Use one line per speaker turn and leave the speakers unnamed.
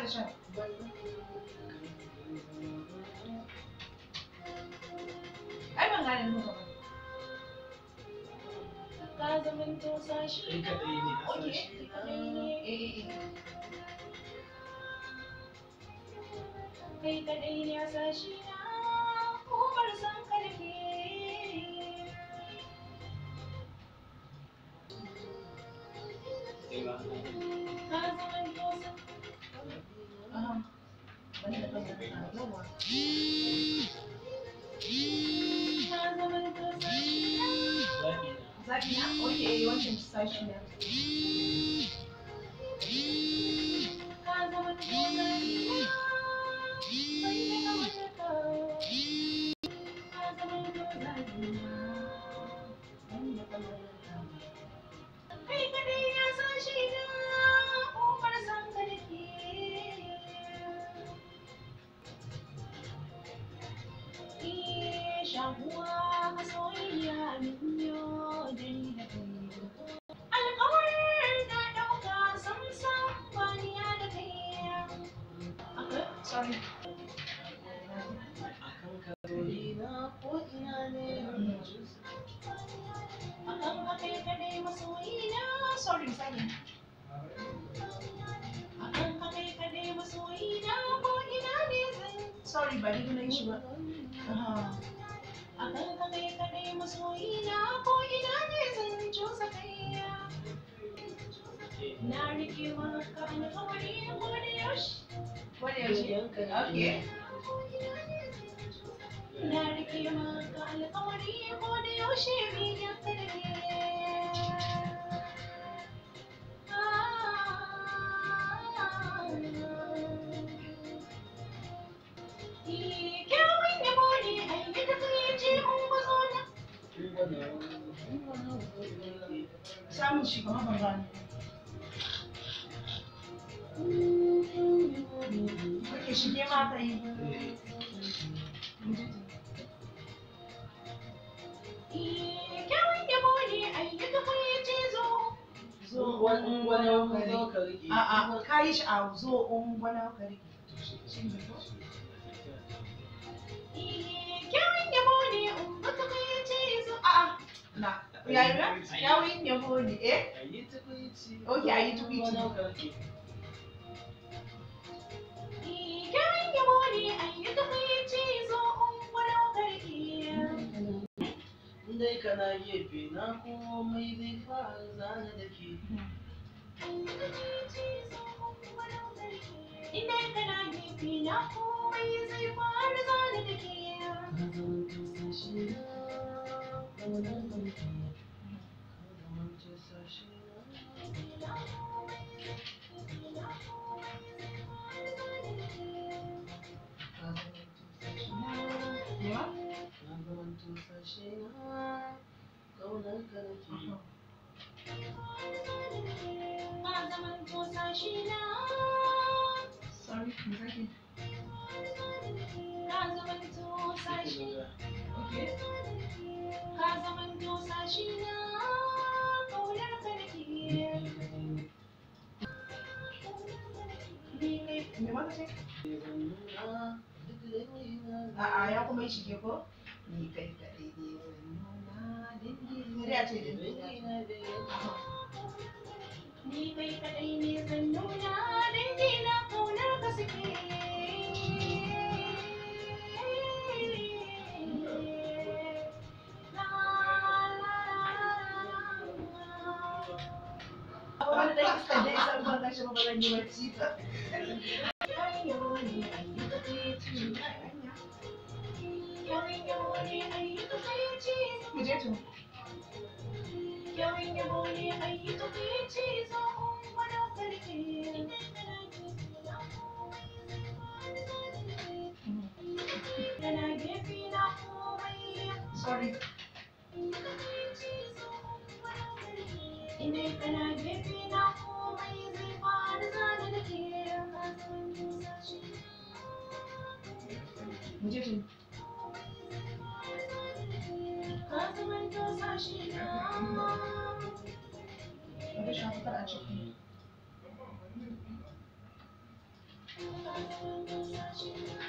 sha. Ai ban gane nuka ba. Ka zamanto sashi.
Kai kaɗai ne a
Okay,
sashi.
kai kaɗai ne. Eh, eh, eh. Kai kaɗai ne a sashi na, Umar san karfe.
Kai ba.
Ka zamanto sa. Aha. Banda ka yawa. Ka zamanto sashi na.
Zaɓi na.
Zaɓi na? Okay, wancan sashi na. Ka zamanto zaɓi na. Banda kamar ka. Ka zamanto zaɓi na. Banda kamar ka. Kai kaɗai ya sashi na, Umar san ka nake. Shakuwa masoyiya min yo dani da kai. Alƙawar na ɗauka samsam baniya da kai. Okay, sorry.
Akan karoli na ko ina ne.
Akan ka kai kaɗai masoyina, sorry, sorry. Akan ka kai kaɗai masoyina ko ina ne zan. Sorry, ba ni na yi shi ba. Aha. Akan ka kai kaɗai masoyina ko ina ne zan cusa kai. Na rike maka alƙawari ko da yaushe. Ko da yaushe? Okay. Na rike maka alƙawari ko da yaushe begen ka nake. Kyawun yabo ne ayyuka ce unguzo na. Samun shi kamar ban gane. Kake shige ma ka yi. Kyawun yabo ne ayyuka ce zo. Zo
Ungwana zo ka riƙe.
A'a, ka yi shi a zo ungwana ka riƙe. Kyawun yabo ne ungwana ce zo. A'a, na. Yayi ba? Kyawun yabo ne, eh?
Ayi tukwici.
Okay, ayi tukwici.
Ungwana ka riƙe.
Kyawun yabo ne ayyuka ce zo ungwana ka riƙe.
Dai kana gefe na komai zai fara zana da ke.
Ina kana gefe na komai zai faru zana da ke.
Ka zamanto sashi na, ƙaunar ka nake. Ka zamanto sashi na. Ka zamanto sashi na. Ka zamanto sashi na, ƙaunar ka nake.
Ka zamanto sashi na. Sorry, me zaki? Ka zamanto sashi. Okay. Ka zamanto sashi na, ƙaunar ka nake. Ni kai, me ma ka ce?
Zan nuna duk dangina.
A'a, ya kuma yi shige ko? Ni kai kaɗai ne zan nuna dangi. Sai dai a ce dangi.
Dangina bai
Ni kai kaɗai ne zan nuna dangi na ƙaunar ka suke. La, la, la, la. Wani ɗan iskan dai san ban gashi ba ba zan yi bacci ba. Mu je to. Kyawun yabo ne ayyuka ce zo ungwana karke. Kana gefe na komai. Sorry. Ina kana gefe na komai zai faru zane da ke. Mu je to. Ka zamanto sashi na. Bari shafa kar a ciki. Ka zama numfashi na.